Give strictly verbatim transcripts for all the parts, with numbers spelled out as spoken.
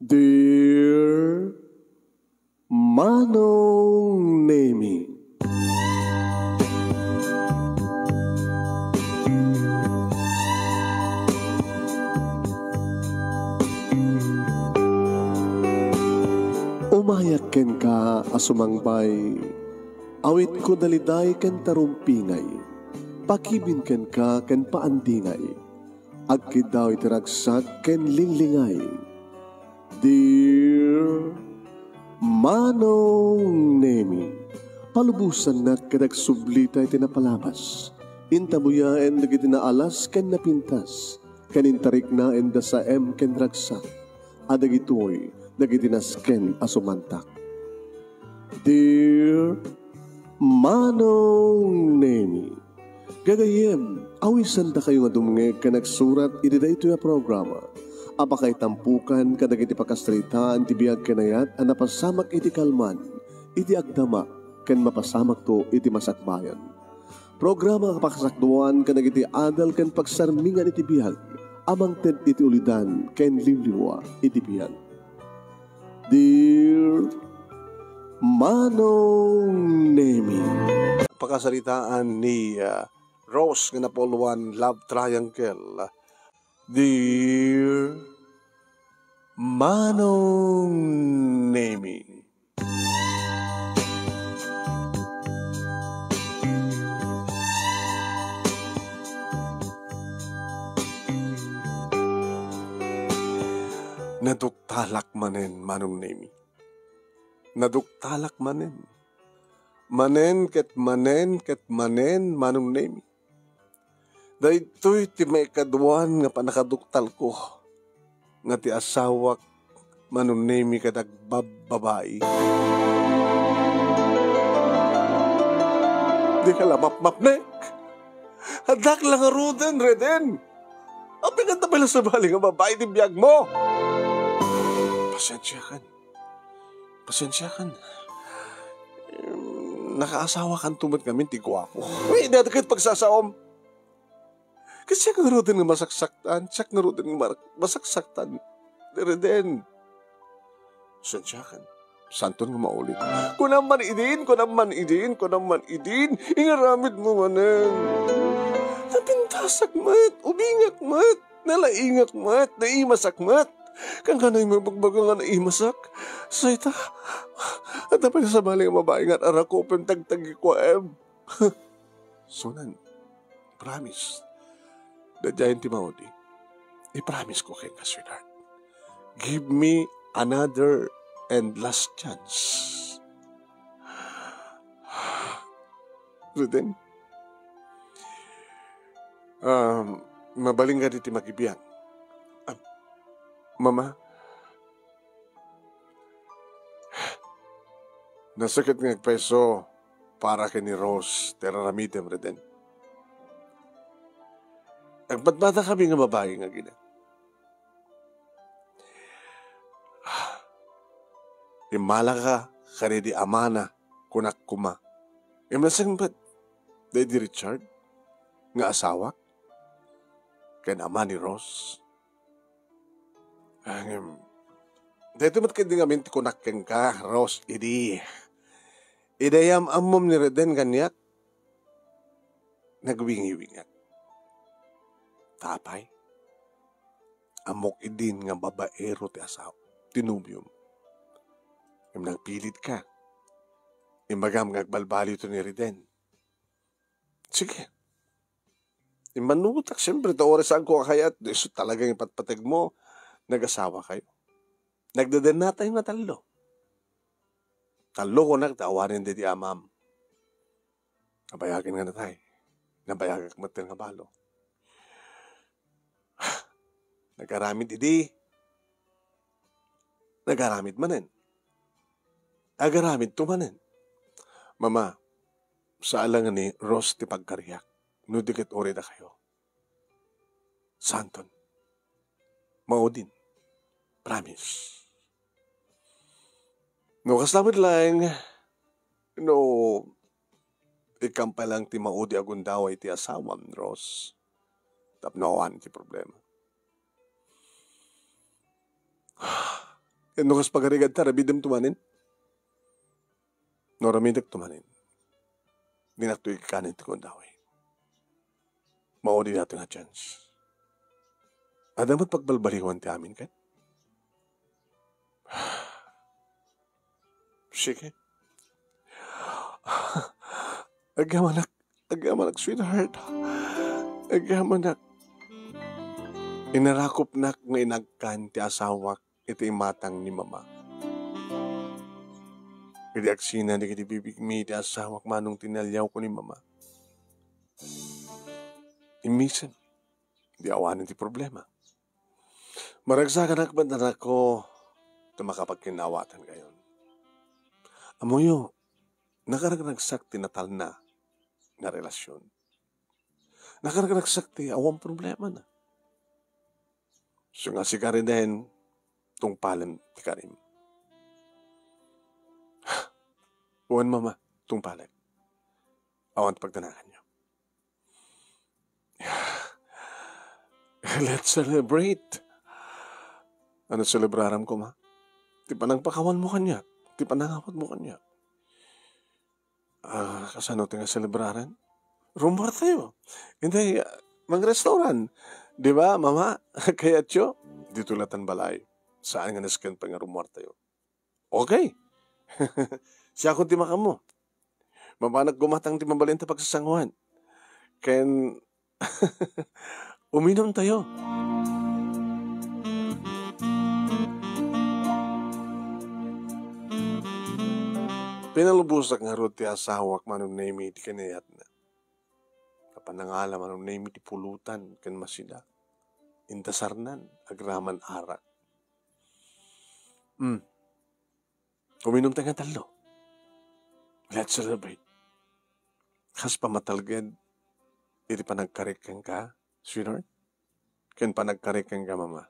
Dear Manong Nemi. Umayak kenka a sumangbay, awitko daliday ken tarumpingay, pakibin kenka ken paandingay, agkiddaw iti ragsak ken linglingay. Dear Manong Nemi, palubosannak ket agsublita iti napalabas. Intabuyaen dagiti naalas ken napintas, ken intariknaen da saem ken ragsak, a dagitoy dagiti nasken a sumantak. Dear Manong Nemi, gagayyem, awisandakayo nga dumngeg ken agsurat iti daytoy a programa a pakaitampokan kadagiti pakasaritaan ti biag ken ayat a napasamak iti kalman, iti agdama, ken mapasamakto iti masakbayan. Programa a pakasakduan kadagiti adal ken pagsarmingan iti biag a mangted iti ulidan ken liwliwa iti biag. Dear Manong Nemi. Pakasaritaan ni, ah, Rose nga napauluan Love Triangle. Dear Manong Nemi. Naduktalak manen, Manong Nemi. Naduktalak manen. Manen ket manen ket manen, Manong Nemi. Daytoy ti maikaduan nga pannakaduktalko, nga ti asawak, Manong Nemi, ket agbabbabai. Dika la mapmapnek. Addak la ngaruden, Reden. Apay nga adda pay la sabali nga babai ti biagmo? Pasensiakan. Pasensiakan. Em, nakaasawakanto met ngamin ti guapo. Uy, dada ket pagsasaom. Ket siak ngaruden nga masaksaktan, siak ngaruden nga mar-, masaksaktan. Reden. Pasensiakan. Santon nga maulit. Kunam man idin, kunam man idin, kunam man idin. Ingaramid mo manen. Napintasak met, ubingak met, nalaingak met, naimasak met. Kankana nga ibagbaga nga naimasak. Sayta, adda pay sabali nga babai nga arakupen tagtagikuaem. Sunan, promise. Daydiayen ti maudi. I-promise ko kenka, sweetheart. Give me another and last chance. Reden, um, mabalin ka diti makibiang. Ah, Mama, nasakit nga agpayso para ken ni Rose ti ar-aramidem, Reden. Agpadpadakami nga babai nga agina. Immalaka kadaydi amana, kunak koma. Imlaseng met daydi Richard nga asawak ken ama ni Rose. Ngem, daytoy met ketdi ngamin ti kunak kenka, Rose, idi, idi am-ammom ni Reden kaniak, nagwingiwingak. Apay, ammok idin nga babaero ti asaw-, ti nobiom. Ngem nagpilitka. Imbagam nga agbalbaliwto ni Reden. Sige. Immanutak, siyempre, ta oras saan ko kakayat, isu talaga nga ipatpateg mo, nagasawa kayo. Nagdedennatayo nga tallo. Tallo kunak ta awanen daydi amam. Nabayagen nga natay. Nabayagak met nga balo. Nagaramid idi. Nagaramid manen. Agaramid to manen. Mama, saan lang ni Rose ti pagkariak. No di ket uray dakayo. Santon. Maudin. Promise. No, kasla met laeng, no, ikkan pay lang ti maudi a gundaway ti asawam, Rose. Tapno awan ti problema. Ket no kas pagarigadta, aramidemto manen? No aramidekto manen, dinakto ikkanen ti gundaway. Maudi datoy nga chance. Adda met pagbalbaliwan ti amin ket? Sige. Agyamanak, agyamanak, sweetheart. Agyamanak. Inarakopnak nga inagkan ti asawak iti imatang ni Mama. Idi agsina dagiti bibigmi ti asawak, Manong, ti naliawko ni Mama. Immisen, di awanen ti problema. Maragsakanak met, anakko, ta makapagkinnawatankayon. Ammoyo, nakaragragsak ti natalna nga relasyon. Nakaragragsak ti awan problemana. So nga sika, Reden, tungpalem ti karim. Wen, Mama, tungpalek. Awan ti pagdannalanyo. Let's celebrate. Ano selebraram koma? Ti panangpakawanmo kaniak, ti panangawatmo kaniak. Ah, kasano ti nga selebraran? Rummuartayo. Inday, ah, mangrestaurant. Di ba, Mama? Kayatyo? Ditoy latta balay. Saan nga nasken pay nga rummuartayo? Okay. Siakon ti makaammo. Mapanak gumatang ti mabalin ta pagsasanguan. Ken uminumtayo. Pinalubosak ngarud ti asawak, Manong Nemi, ti kinayatna. Apan nangala, Manong Nemi, ti pulutan ken masida. Intasarnan, agraman arak. Hmm. Uminumta nga tallo. Let's celebrate. Kas pamatalged iti panagkarik kenka, sweetheart, ken panagkarik kenka, Mama.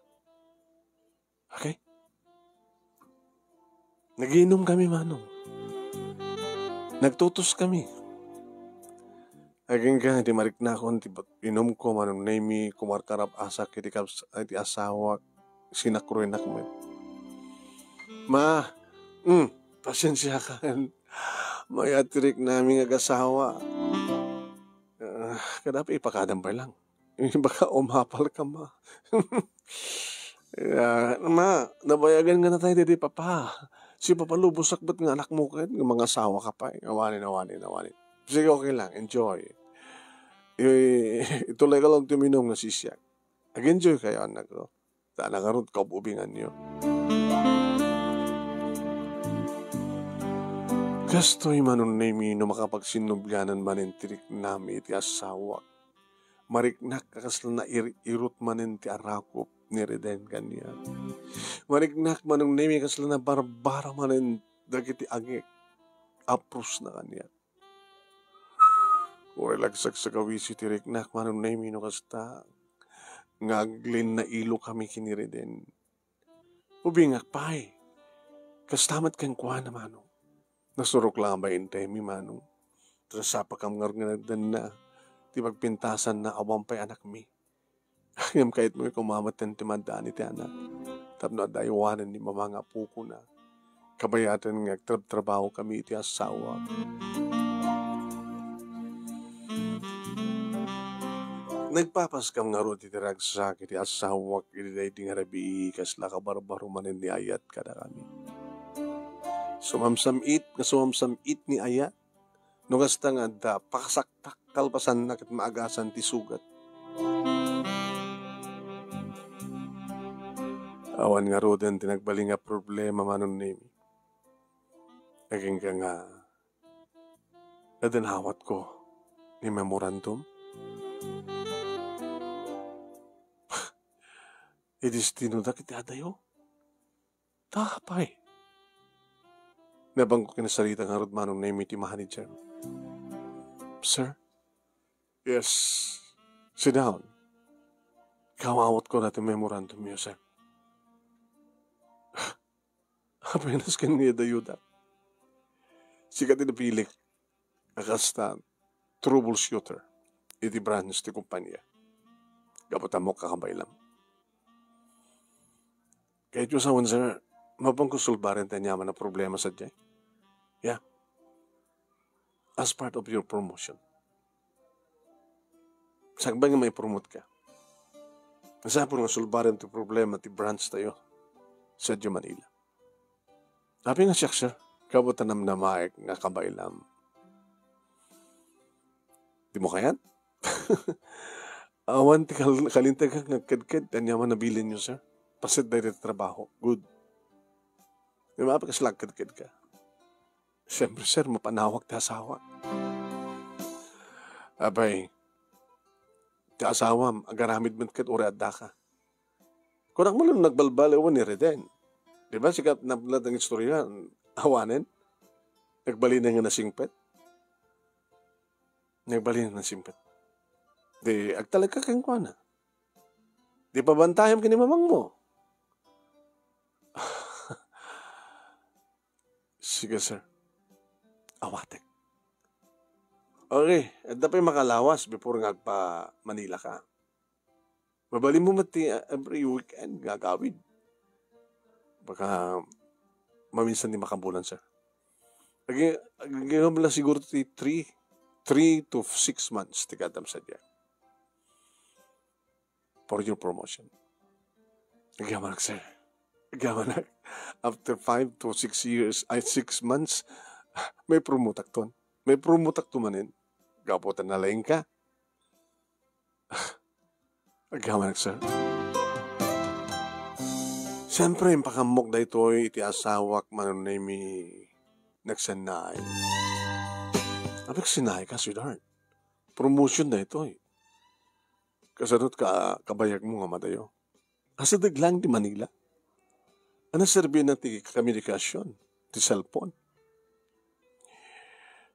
Okay? Nagiinom kami, Manong. Nagtutos kami. Agingga ti mariknakon ti bat-, inumko, Manong Nemi, kumarkarap-asak iti kabs-, iti asawak, sinakroynak met. Ma, mm, pasiensiakan. Mayat ti riknami nga agasawa. Ah, kada pa ipakadam pay lang. Baka umapal ka, Ma. Ya, Ma, nabayagan nga natay didi, Papa. Si Papa, lubosak met nga anakmo ket nga mangasawa ka pay. Awanen, awanen, awanen. Sige, okay lang. Enjoy. I-, ituloy ka lang ti uminum nga sisiak. Ag-enjoy kayo, anak ko. Ta ngarud kaub-ubinganyo. Kastoy, Manong Nemi, no makapagsinnublianan manen ti riknami iti asawak. Mariknak a kasla nair-irot manen ti arakop ni Reden kaniak. Mariknak, Manong Nemi, kasla nabarbara manen dagiti agek a prusna kaniak. Uray la agsagsagawis ti riknak, Manong Nemi, no kasta nga aglinnailo kami ken ni Reden. Ubingak pay. Kasta met kenkuana, Manong. Nasurok la nga bain daymi, Manong. Ta sapakam ngarud nga nagdanna ti pagpintasanna awan pay anakmi. Ngem kayatmi koma met ti maddaan iti anak tapno adda aywanen ni Mama nga apokona. Kabayaten nga agtrabtrabaho kami iti asawa. Nagpapaskam ngarud iti ragsak iti asawak iti daydi nga rabii, kasla kabarbaro manen ni ayat kadakami. Sumamsam-it nga sumamsam-it ni ayat. No kasta nga adda pakasaktak, kalpasanna ket maagasan ti sugat. Awan ngaruden ti nagbalin nga problema, Manong Nemi. Agingga nga nadinawatko ni memorandum. Idestinoda ket adayo. Ta apay? Nabangko ken nasarita ngarud, Manong Nemi, ti manager. Sir? Yes. Sit down. Kawawatko na ti memorandum yo, sir. Apenas ken nga idayudak. Sika ti napilik a kasta troubleshooter iti branch ti kompania. Gapu ta ammok a kabaylam. Kayatyo sawen, sir, Mapanko sulbaren ti aniaman a problema sadiay. Yeah. As part of your promotion. Sakbay nga mai-promote ka, masapul nga sulbaren ti problema ti branch tayo sadiay Manila. Apay nga siak, sir? Kabut a namnamaek nga kabaylam. Dimo kayat? Awan ti kal-, kalinteg nga agkedked, aniaman a bilinyo, sir. Paset dayta ti trabaho. Good. Ngem apay kasla agkedked ka? Siyempre, sir, mapanawak ti asawa. Apay, ti asawam, agaramid met ket uray addaka. Kunak man no nagbalbaliwan ni Reden. Di ba, sikat na pala ang istorya, awanen? Nagbalin nga nasingpet? Nagbalin nga nasingpet. Di, agtalek ka kenkuana. Di pabantayam ken ni mamangmo. Sige, sir. Awatek. Okay, adda pay makalawas before nga agpa-Manila ka. Mabalinmo met ti, uh, every weekend nga agawid. Baka maminsan ti makabulan, sir. Agi-, agi-, la siguro ti three, three to six months ti kaadam sadiay. For your promotion. Agyamanak, sir. Agyamanak. After five to six years, ay, six months, mai-promoteakton. Mai-promoteakto manen. Gapu ta nalaing ka. Agyamanak, sir. Siyempre, impakammok daytoy iti asawak, Manong Nemy, nagsannay. Apay, sinaay ka, sweetheart? Promotion daytoy. Kasano ti ka-, kabayagmo nga madayo? Asideg laeng ti Manila. Ania serbina ti komunikasion, ti cellphone?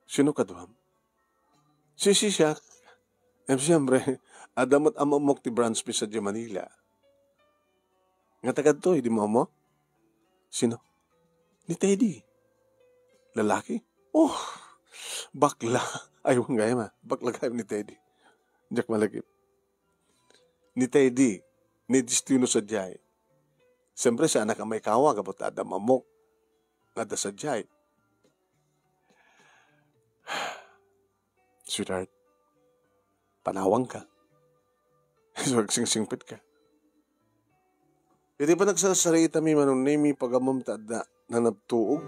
Sino kaduam? Sisisiak. Em, siyempre, adda met ammo ti branch mi sadiay Manila. Nga tagadtoy, dimo ammo? Sino? Ni Teddy. Lalaki? Oh, bakla. Ay, wen gayam, ah. Bakla gayam ni Teddy. Diak malagip. Ni Teddy, ni Destino sadiay. Siyempre, saan a ka maikawa, gapu ta adda ammo nga adda sadiay. Sweetheart, panawang ka. So, agsingsingpet ka. Iti panagsarsarita mi, Manong Nemy, pagammom ta adda nanabtuog.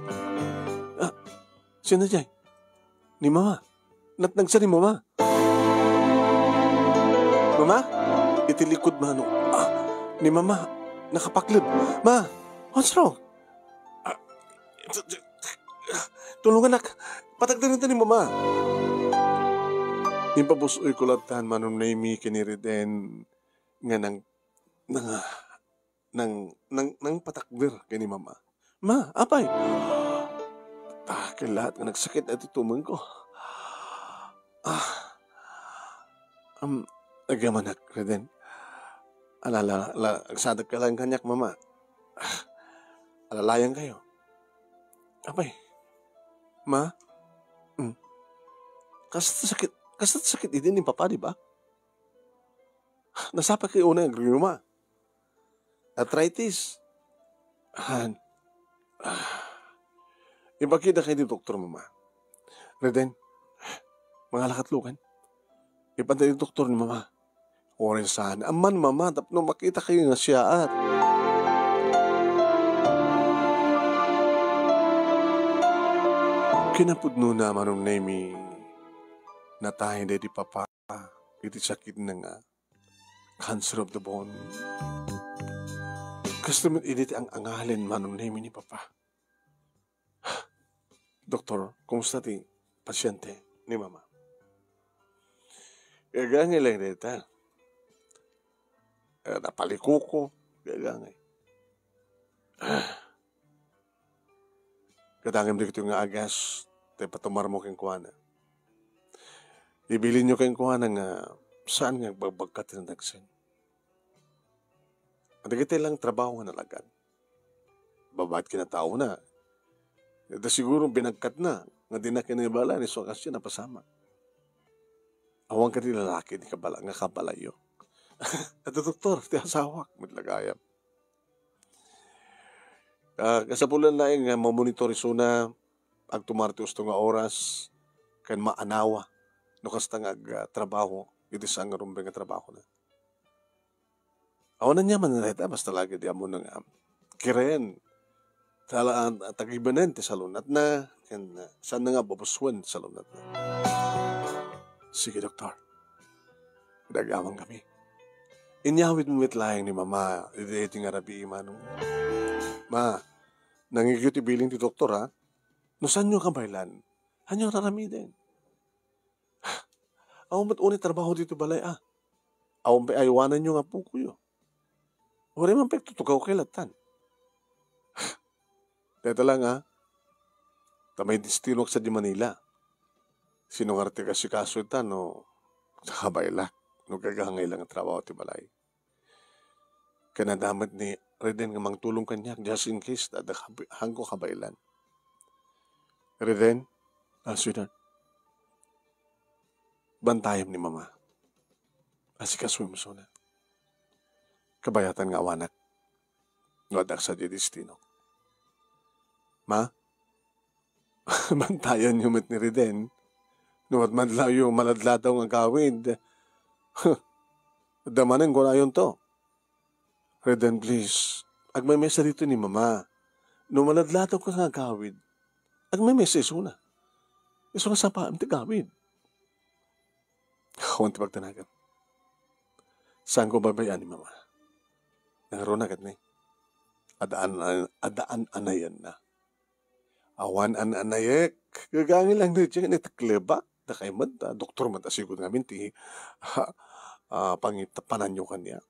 Ah, sino jay? Ni Mama. Natnagsa ni Mama. Mama? Iti likod, Manong. Ah, ni Mama. Nakapaklib. Ma, what's wrong? Ah, tulunganak. Patagderen ta ni Mama. Impabus-oyko latta, Manong Nemy, ken ni Reden nga nang, nang, nang, nang, nangpatakder ken ni Mama. Ma, apay? Ah, ket laeng nga nagsakit daytoy tumengko. Ah. Um, agyamanak, Reden. Alala, la, agsadegka laeng kaniak, Mama. Ah, alalayan kayo. Apay? Ma? Hmm. Kasta sakit, kasta sakit idi ni Papa, di ba? Nasapa kayo unay agriuma. Arthritis. Han. Ah. Ipakita kayo ni doktor, Mama. Reden, mangalakatlo kan. Ipanta ni doktor ni Mama. Oras saan. Amman, Mama, tapno makita kayo nga siyaat. Kinapudno na, Manong Nemy, natay daydi Papa iti sakitna nga cancer of the bone. Kasto met idi ti ang-angalen, Manong Nemy, ni Papa. Doktor, kumusta ti pasyente ni Mama? Agangay lang dayta. Eh, napalikuko. Agangay. Kadangem dagitoy nga agas, ti patumarmo kenkuana. Ibilinyo kenkuana nga saan nga agbagbagka ti nanagsen. Dagiti lang trabaho nga nalagad. Babaet kinataona. Ita siguro binagkatna nga dina kinabala ni Suakasyon a pasamak. Awan kadi lalaki ni kabala, nga kabalayo. Adda doktor, ti asawak, met la gayam. Ah, kasapulan laeng nga mamonitor isuna, agtumar ti usto nga oras, ken maanawa no kasta nga agtrabaho iti saan nga rumbeng nga trabahona. Awan aniaman nga dayta, basta lagi ti ammona nga kiren, tala-, tagibenen ti salunatna, ken, ah, saan nga babuswen ti salunatna. Sige, doktor. Dagyaman kami. Inyawid met laeng ni Mama, iti nga rabii, Manong. Ma, nangigyo ti bilin ti doktor, ha? No saanyo kabaylan, ania raramiden? Awan met unay trabaho ditoy balay, a. Awan pay aywananyo nga apokoyo. Uray man pay agtutugaw kay lattan. Dayta lang, a. Ta may destinok sadiay Manila. Sino nga ti kaasikaso ita no kabaylak, no gagangay lang nga trabaho ti balay? Ken adda met ni Reden nga mangtulong kaniak, just in case, ta adda kab-, haanko kabaylan. Reden, ah, sweetheart, bantayem ni Mama. Asikasuem isuna. Kabayatan nga awanak no addak sadiay destinok. Ma, bantayanyo met ni Reden. No madmadlayo, maladladaw nga agawid, adda manen kunayonto. Reden, please, agmemesa ditoy ni Mama. No maladladaw ka nga agawid, agmemesa isuna. Isu nga sapaem ti agawid. Awan ti pagdanagan. Saanko baybay-an ni Mama. Nangruna ket ni. Adaan, adaan anayanna. Awan an-anayek. Gagangay lang daytoy nga nagteklebak. Dakay met, ah, doktor met a sigud ngamin ti, ah, ah, pangitapananyo kaniak.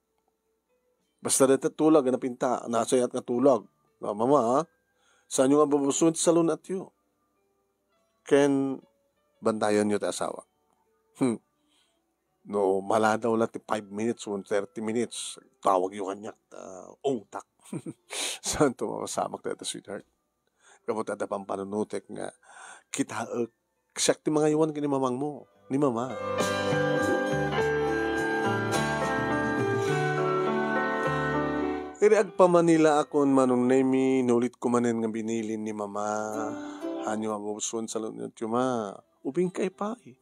Basta dayta tulag a napinta, nasayaat nga tulag. Ah, Mama, ah, saanyo nga babuswen ti salunatyo. Ken bantayanyo ti asawa. Hmm. No maladaw la ti five minutes wenno thirty minutes, tawagyo kaniak, ta ungtak. Saanto mapasamak dayta, sweetheart? Gapu ta adda pampanunotek nga kitaek, siak ti mangaywan ken ni mamangmo, ni Mama. Idi agpamanilaakon, Manong Nemi, naulitko manen nga binilin ni Mama. Haanyo nga babuswen ti salunatyo, Ma. Ubingkay pay.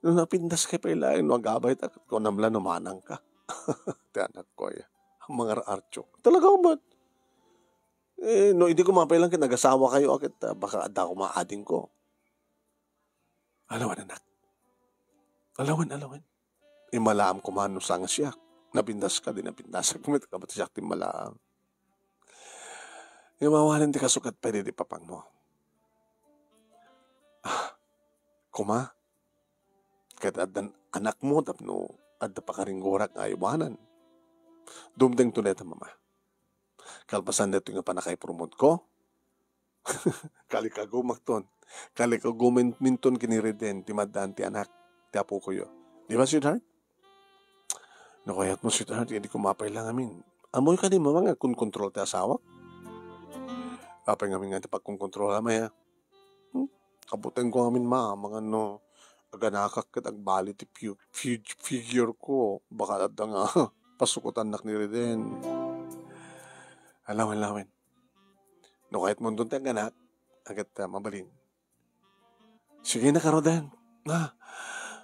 No napintaskay pay laeng, no agabayta, ket kunam la no manangka. Ti anakko aya. Mangar-artiok. Talaga met. Eh, no idi koma pay laeng ket agasawakayo, a, ket, ah, baka adda koma adingko. Alawen, anak. Alawen, alawen. Immalaam koma no saan nga siak. Napintaska, di napintasak met, kabat siak ti immalaam. Nga mawanen ti kasukat pay daydi papangmo. Ah, koma, ket addan anakmo tapno adda pakaringgorak nga aywanan. Dumtengto dayta, Mama. Kalpasan daytoy nga pannakaipromotko, kalikagumakton. Kalikaguminton ken ni Reden ti maddaan ti anak ti apokoyo. Di ba, sweetheart? No kayatmo, sweetheart, idi koma pay laeng ngamin. Ammoyo kadi, Mama, nga agkonkontrol ti asawak? Apay ngamin nga ti pagkonkontrolam aya? Hmm? Kabutenko ngamin, Ma, amangan no aganakak ket agbali ti fu-, fu-, figure ko. Baka adda nga pasukotannak ni Reden. Alawen, alawen. No kayatmo inton ti aganak, a ket, ah, mabalin. Sige na ka, Reden. Ah,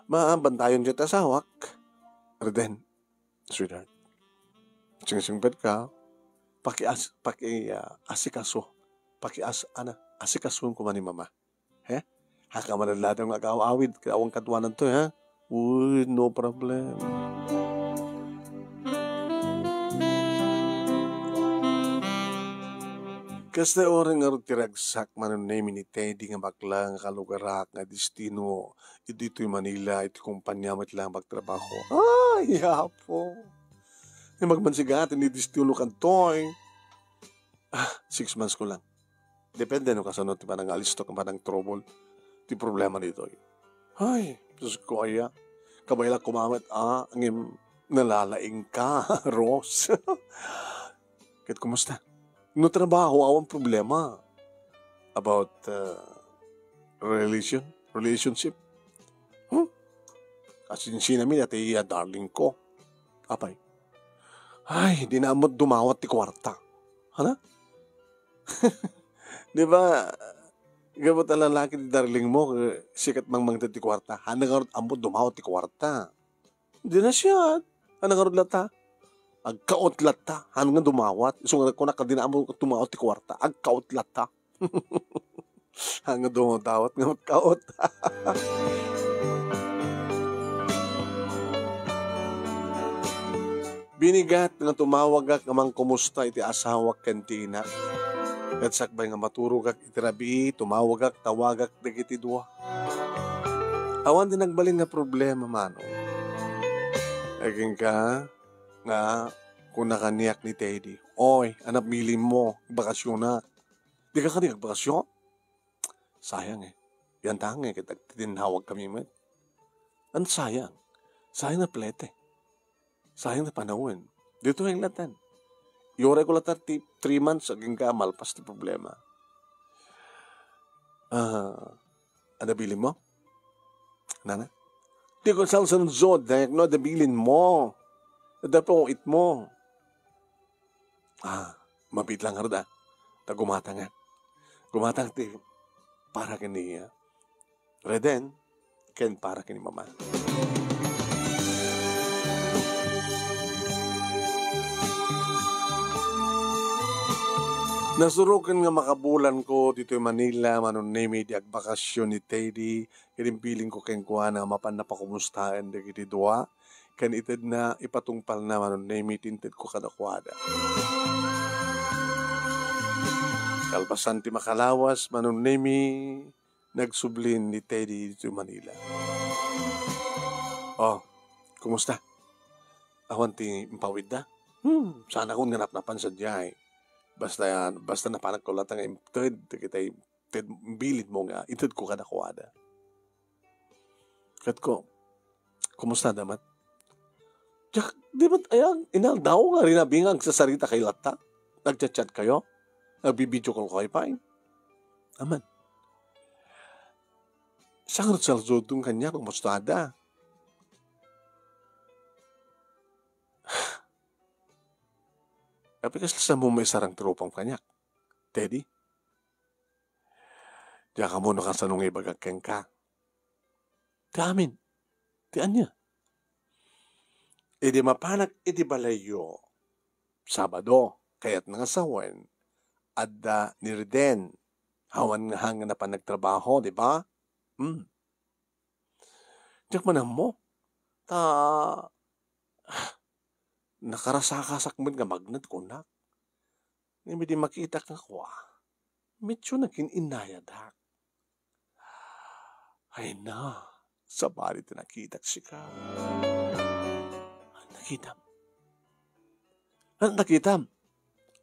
Ma, bantayon ti asawak. Reden, sweetheart. Singsingpet ka. Pakias-, paki-, ah, asikaso. Pakias-, ana, asikasuem koma ni Mama. He? Haanka maladladaw nga agaw-awid, ket awan kaduanan toy, ha? Uy, no problem. Kasta uray ngarud ti ragsak, Manong Nemi, ni Teddy nga bakla nga kalugarak nga destino ditoy Manila, iti kompania met laeng pagtrabaho. Ay, Apo! Nga agmansigaten ti destino kadtoy. Ah, six months ko lang. Depende no kasano ti panangalistok, panang-trouble ti problema ditoy. Ay, Diyos ko, aya. Kabaylak koma met, ah, ngem nalalaing ka, Rose. Ket kumusta? No trabaho, awan problema. About, uh, relation? Relationship? Hmm? Kasinsinami dayta, darling ko. Apay? Ay, di na met dumawat ti kuarta. Hana? Di ba, gapu ta lalaki ti darling mo, eh, sika ti mangted ti kuarta. Haan na ngarud ammo dumawat ti kuarta. Di na siya. Haan na ngarud latta. Agkaot latta. Haan nga dumawat. Isu nga kunak, di na ammo dumawat ti kuarta. Agkaot latta. Haan nga dumawat nga agkaot. Binigat nga tumawagak nga mangkumusta iti asawak ken ti inak. Ket sakbay nga maturogak iti rabii, tumawagak, tawagak dagiti dua. Awan ti nagbalin nga problema, Manong. Agingga nga kuna kaniak ni Teddy, "Oy, anap bilinmo, bakasionak. Dika kadi agbakasio?" Sayang, eh. Yan ta nga, ket agtitinhawag kami met. Ano sayang? Sayang na plete. Sayang na panawen. Dito yung latan. Iuray ko latta ti three months, agingga malpas ti problema. Ah, ano bilin mo? Nana? Di ko saan saan zod, dayek no, ada bilin mo. Ada pa it mo. Ah, mabit lang, Arda. Ta gumatang, ah. Gumatang ti para kini, ah, Reden, ken para kini Mama. Nasuroken nga makabulan ko ditoy Manila, Manong Nemi, di agbakasyon ni Teddy, ket imbilin ko kenkuana nga mapan napakumustaen dagiti dua, ken itedna ipatungpalna, Manong Nemi, ti inted ko kadakuada. Kalpasan ti makalawas, Manong Nemi, nagsubli ni Teddy ditoy Manila. Oh, kumusta? Awan ti impawidda? Hmm, saan ako nga napnapan sadiay. Basta, basta napanak ko latta nga inted, dagitay ted-, bilin mo nga inted ko kadakuada. Ket ko, kumusta da met? Diak, di met aya, inaldaw nga rinabi nga agsasarita kayo latta? Nagchat-chat kayo? Nagbi-video call kayo pay? Aman. Saan nga saludsodon kaniak, kumusta da? Apay kasla saan mo maisarang ti rupam kaniak, Teddy? Diak ammo no kasano nga ibagak kenka. Ti amin. Ti ania? Idi mapanak iti balayyo, Sabado, kayatna nga sawen, adda ni Reden. Awan nga hang nga napan nagtrabaho, di ba? Hmm. Diak man ammo. Ta, nakarasakasak met nga magnet kunak. Ngem idi makitak nga kua, medyo nagin-innayadak. Ay na, sabali ti nakitak sika. Nakitam. Nakitam.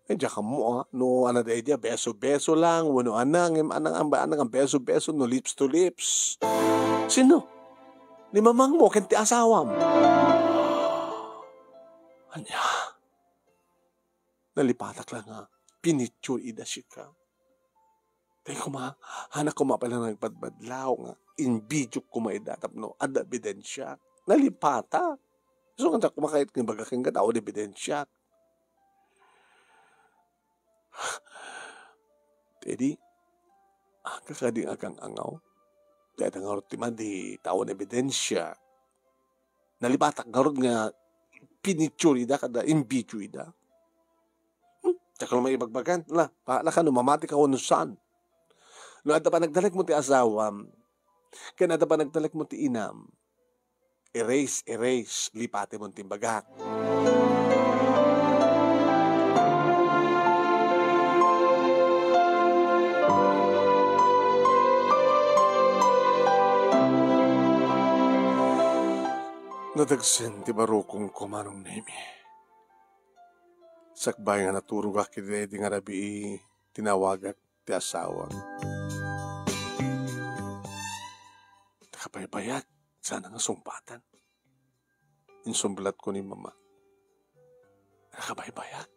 Ay, diak ammo, ah. No, ana daydi a, beso-beso lang, wenno ana, ngem ana, ana, ana nga beso-beso, no lips to lips. Sino? Ni mamangmo ken ti asawam. Ania? Nalipatak la nga pinicture ida sika. Tay koma, haanak koma pay la nagpadpadlaw nga inbidiok koma ida tapno adda ebidensiak. Nalipatak. Isu nga diak koma kayat nga ibaga kenka ta awan ebidensiak. Teddy, aka kadi nga agang-angaw? Dayta ngarud ti madi ta awan ebidensiak. Nalipatak ngarud nga pinicture ida kada inbidio ida. Hmm, diak la maibagbagan. La, bahala ka no mamati ka wenno saan. No adda panagtalekmo ti asawam, ken adda panagtalekmo ti inam, erase, erase, lipatemon ti imbagak. Nadagsen ti barukongko, Manong Nemi. Sakbay nga naturogak iti daydi nga rabii, tinawagak ti asawak. Nakabaybayag, saan nga sungpatan. Insungbatko ni Mama. Nakabaybayag.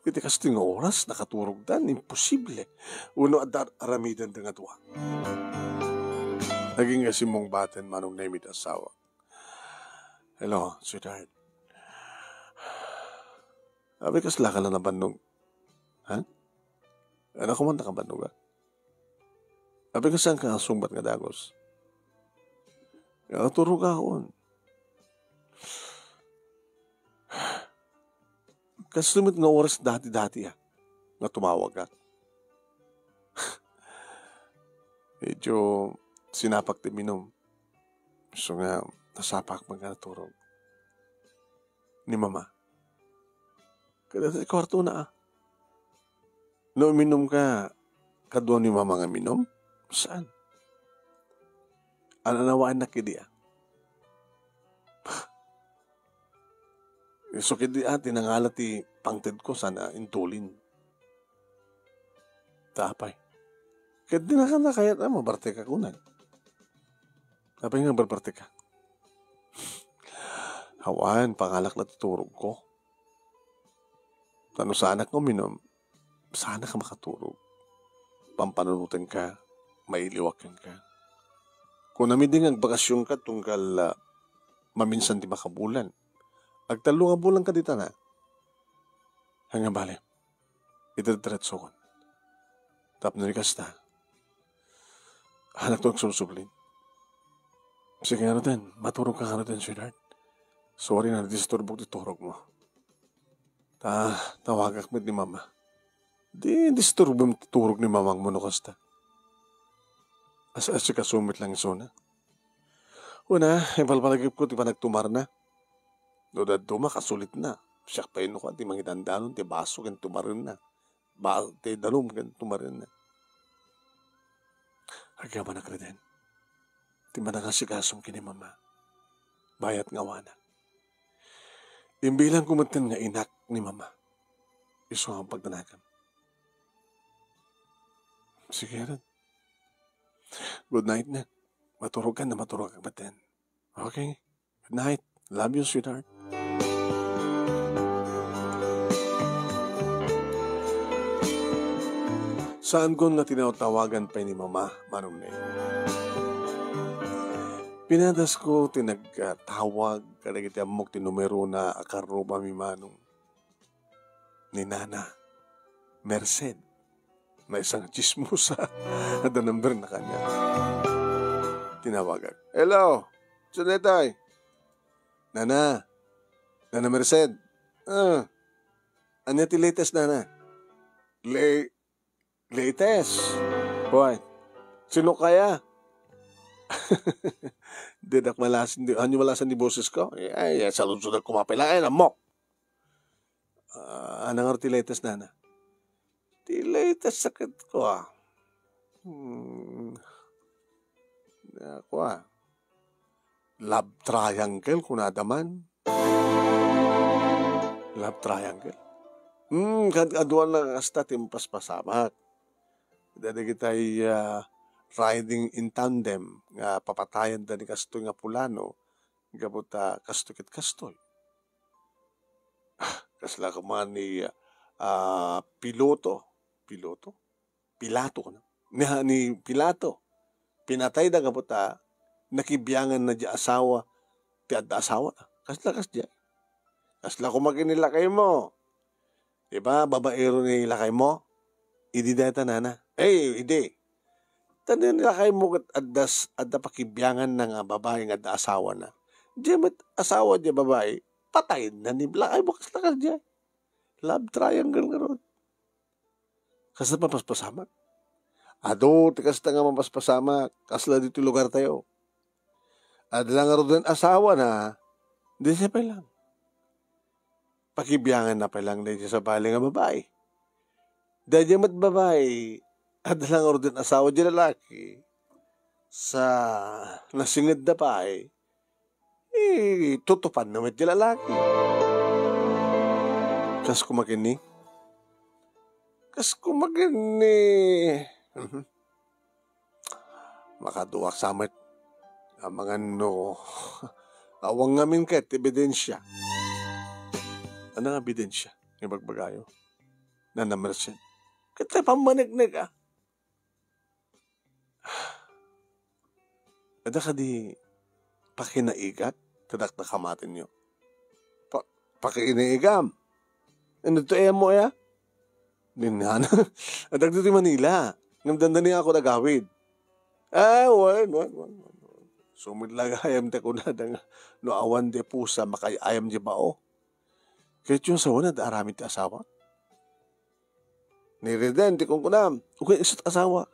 Iti kastoy nga oras, nakaturogdan, imposible. Wenno adda aramidenda nga dua. Naging nga simmungbaten, Manong Nemi, ti asawak. Hello, sweetheart. Apay kasla ka la nabannog? Ha? Ania koma ti kabannoga? Apay nga saanka nga sungbat nga dagus? Nga naturogakon. Kastoy met nga oras dati-dati, ah, nga tumawagak. Medyo sinapak ti minum. Isu nga, nasapak met nga naturog ni Mama. Kada ti kuartona, ah. No uminumka, kadua ni Mama nga minum? Saan? An-anawaannak idi, ah. Isu ketdi, ah, ti nangala ti pangtedko sana intulin. Ta apay? Ket dinaka kayat a mabartek a kunak. Apay nga barbartek ka? Awan, pangalak la ti turogko. Ta no saanak nga uminum, saanak a makaturog. Pampanunotenka, mailiwak kenka. Kunam idi nga agbakasionka tunggal, ah, maminsan ti makabulan. Agtallo nga bulan ka dita na. Ania bale? Iti diretsokon. Tapno di kasta, hanakto agsubsublin. Sige ngaruden, maturogka ngaruden, sweetheart. Sorry na disturbok ti turogmo. Ta, tawagak met ni Mama. Di disturbom ti turog ni Mamangmo no kasta. As-, asikaso met lang isuna. Una, ipalpalagipko ti panagtumarna. No dadduma, kasulitna. Siak pay no kua ti mangidandanon ti baso ken tumarenna. Ba-, ti danum ken tumarenna. Agyamanak, Reden. Ti manangasikasom ken ni Mama. Bayat nga awanak. Imbilangko metten nga inak ni Mama. Isu nga pagdanagam. Sige, Red. Good night na. Maturog ka na, maturog ka metten. Okay? Good night. Love you, sweetheart. Saankon nga tinawtawagan pay ni Mama, Manong Neng. Pinadasko ti nagtawag kadagiti ammok ti numerona a karrupami, Manong. Ni Nana Merced. Maysa nga chismosa. Adda number na kaniak. Tinawagak. "Hello! Sino daytoy?" "Nana. Nana Merced." "Ah. Ania ti latest, Nana?" "La-, latest? Why? Sino kaya?" Dinak malasin, di, ania malasin ti bosesko? Ay, ay, saludsodek koma pay lang, ay, ammok. Ah, ania ngarud ti latest, Nana? Ti latest a ket kua. Hmm. Kua. Love triangle, kunada man. Love triangle. Hmm, kad-, kaduana kasta ti impaspasamak. Dadagitay, ah, riding in tandem nga papatayanda ni kastoy nga pulano, gapu ta kastoy ket kastoy. Kasla koma ni, ah, Piloto. Piloto? Pilato, no? Ni, ni Pilato. Pinatayda gapu ta nakibianganna diay asawa ti adda asawana. Kasla kasdiay. Kasla koma ken ni lakaymo. Di ba, babaero ni lakaymo? Idi dayta, Nana. Eh, idi. Ta ni lakaymo ket adda s-, adda pakibianganna nga babai nga adda asawana. Diay met asawa diay babai, patayna ni lakaymo, kasla kasdiay. Love triangle ngarud. Kasta mapaspasamak. Adu ti kasta nga mapaspasamak, kasla ditoy lugartayo. Adda ngaruden asawana, diay pay lang. Pakibianganna pay lang daydiay sabali nga babai. Daydiay met babai, adda ngaruden asawa diay lalaki. Sa nasingedda pay, eh, tutupanna met diay lalaki. Kas koma ken ni? Kas koma ken ni? Mhm. Makaduak sa met. Amangan no, awan ngamin ket ebidensia. Ania nga ebidensia? Nga ibagbagayo. Nana Merced. Ket ti pammaneknek, ah. Adda kadi pakinaigak ti dakdakamatenyo? Pa-, pakinaigam? Ania to, emo, ya? Dinana. Adda ditoy Manila. Ngem dandani ako nagawid. Ah, wen, wen, wen, wen. Sumit la gayam ti kunada nga, no awan di pusa, makay-ayam di bao. Ket yung asawa na, adda aramid ti asawa. Ni Reden, ti kunkunam, uy, isut asawa.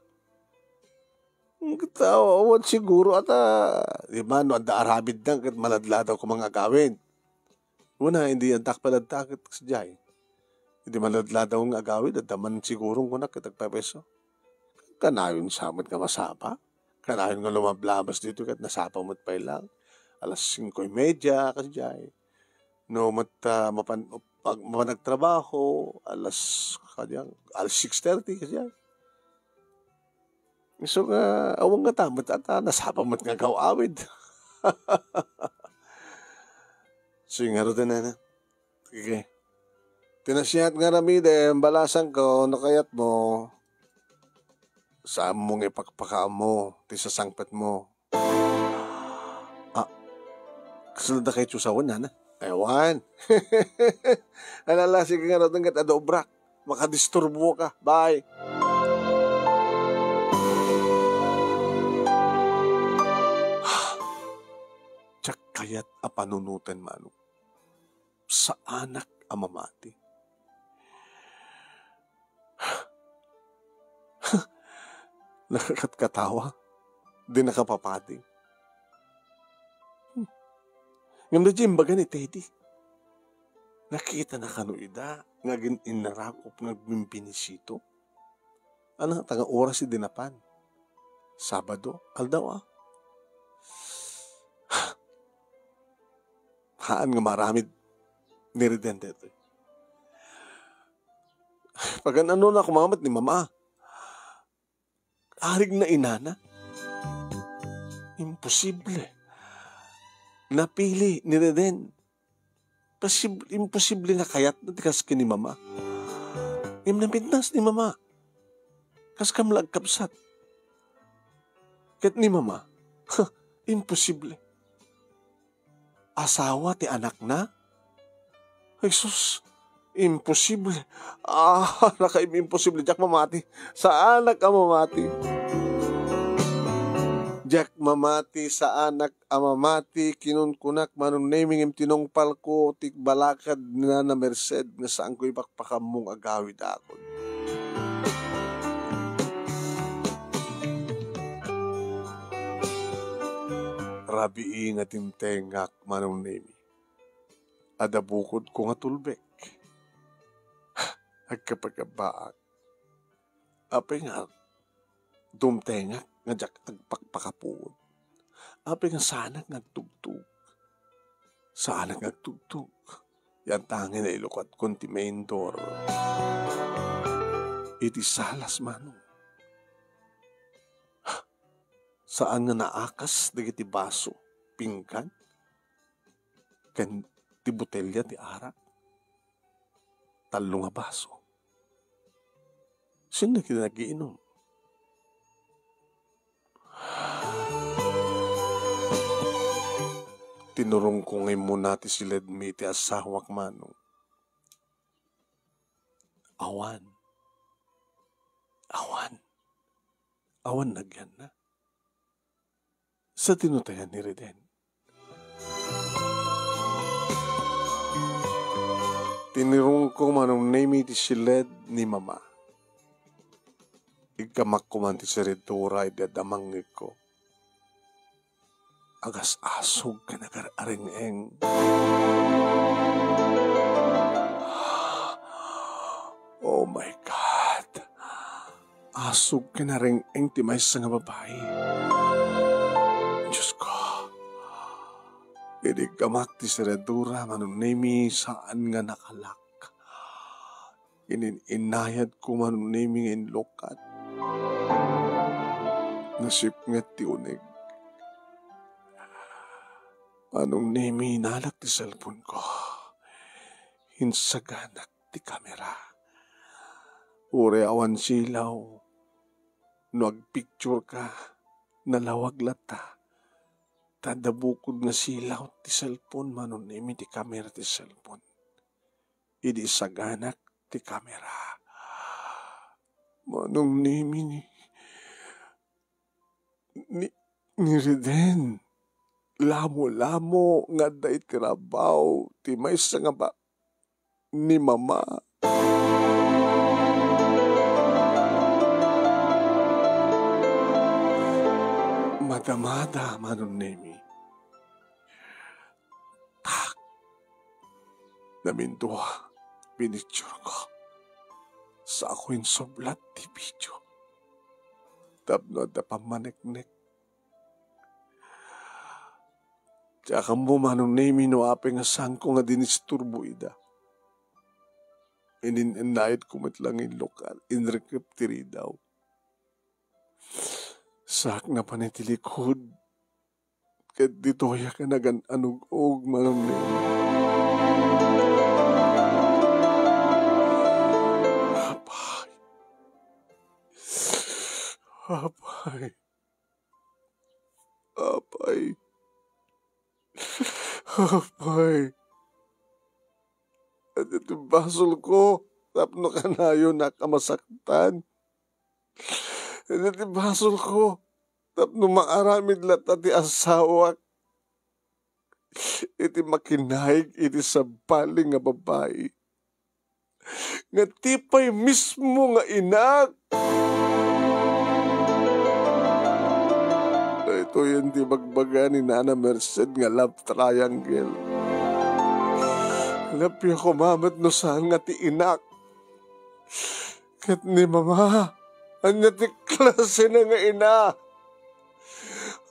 Ket awan siguro ata, di ba, no adda aramid na, ket maladladaw ko mga agawid. Una, hindi addak paladta ket sadiay. Idi maladladaw nga agawid, adda man sigurong kunak ket agpapeso. Kanayon sa met nga masapa. Kanayon nga lumablabas dito ket nasapa met pay lang. Alas singko y media, kasdiay. No, mat-, ah, mapan-, pag-, mapan nagtrabaho, alas, kanyang, alas six thirty, kasdiay. So nga, awan nga ta, met ata, nasapa met nga agaw-awid. So, yung nga ro, nana. Sige. Ti nasiat nga aramidem, balasangko, no kayatmo, saanmo nga ipakpakaammo ti sasangpetmo. Ah, kasla dakay ti usawen, nana? Ewan. Ala, ala, sige nga, natan ket adda obrak. Makadisturboka. Bye. Diak kayat a panunoten, Manong. Saanak a mamati. Nakakatkatawa. Di nakapapati. Hmm. Ngem daydiay imbaga ni Teddy. Nakitana kano ida nga agin-innarakop nga agbimbini-sito? Ania ta nga oras idi napan? Sabado, aldaw, ah. Haan nga maaramid ni Reden daytoy. Pagan-anona koma met ni Mama. Arigna inana. Imposible. Napili ni Reden. Pasib-, imposible nga kayatna ti kas ken ni Mama. Ngem namitnas ni Mama. Kas kam la agkabsat. Ket ni Mama, imposible. Asawa ti anakna? Ay, sus, imposible. Ah, nakaim-, imposible. Diak mamati. Saanak a mamati. Diak mamati, saanak a mamati. Kinunkunak, Manong Nemy, ngem tinungpalko ti balakad ni Nana Merced nga saanko ipakpakaammo nga agawidakon. Rabii nga dimtengak, Manong Nemy. Adda bukodko nga tulbek. Agkapagabbaak. Apay nga dumtengak nga diak agpakpakapud? Apay nga saanak nga agtugtog? Saanak nga agtugtog. Yantangay nailukatkon ti main door. Iti salas, Manong. Saan nga naakas dagiti baso, pinggan, ken ti botelya ti arak. Tallo nga baso. Sino ti nagiinom? Tinurongko nga immuna ti siledmi iti asawak, Manong. Awan. Awan. Awan nagyanna. Sa tinutayan ni Reden. Tinurongko, Manong Nemy, ti siled ni Mama. Iggamak koma ti siridura idi adda mangngegko. Agas-asog ken agar-areng-eng. Oh my God! Asog ken areng-eng ti maysa nga babai. Diosko, idi iggamak ti siridura, Manong Nemy, saan nga nakalak. Inin-inayadko, Manong Nemy, nga inlukad. Nasipnget ti uneg. Manong Nemy, nalak ti cellphone-ko. Insaganak ti kamera. Uray awan silaw, no agpicture ka, nalawag latta. Ta adda bukod nga silaw ti cellphone, Manong Nemy, ti kamera ti cellphone. Idi isaganak ti kamera. Manong Nemi, ni, ni Reden, lamo-lamo nga adda iti rabaw ti maysa nga ba-, ni Mama. Madamada, Manong Nemi. Tak. Namindua, pinicturko. Sako insublat ti video. Tapno adda pammaneknek. Diak ammo, Manong Nemi, no apay nga saanko nga dinisturbo ida. Inin-innayetko met lang inlukal, inrikep ti ridaw. Saak napan iti likud, ket ditoyak a nagan-anug-og, Manong Nemi. Apay. Apay. Apay. Apay. Iti basolko, tapno kanayonak a masaktan. Iti basolko, tapno maaramid latta ti asawak iti makinaig iti sabali nga babai. Nga ti pay mismo nga inak. Daytoyen ti ibagbaga ni Nana Merced nga love triangle. Lapio koma met no saan nga ti inak ket ni Mama. Ania ti klasena nga ina?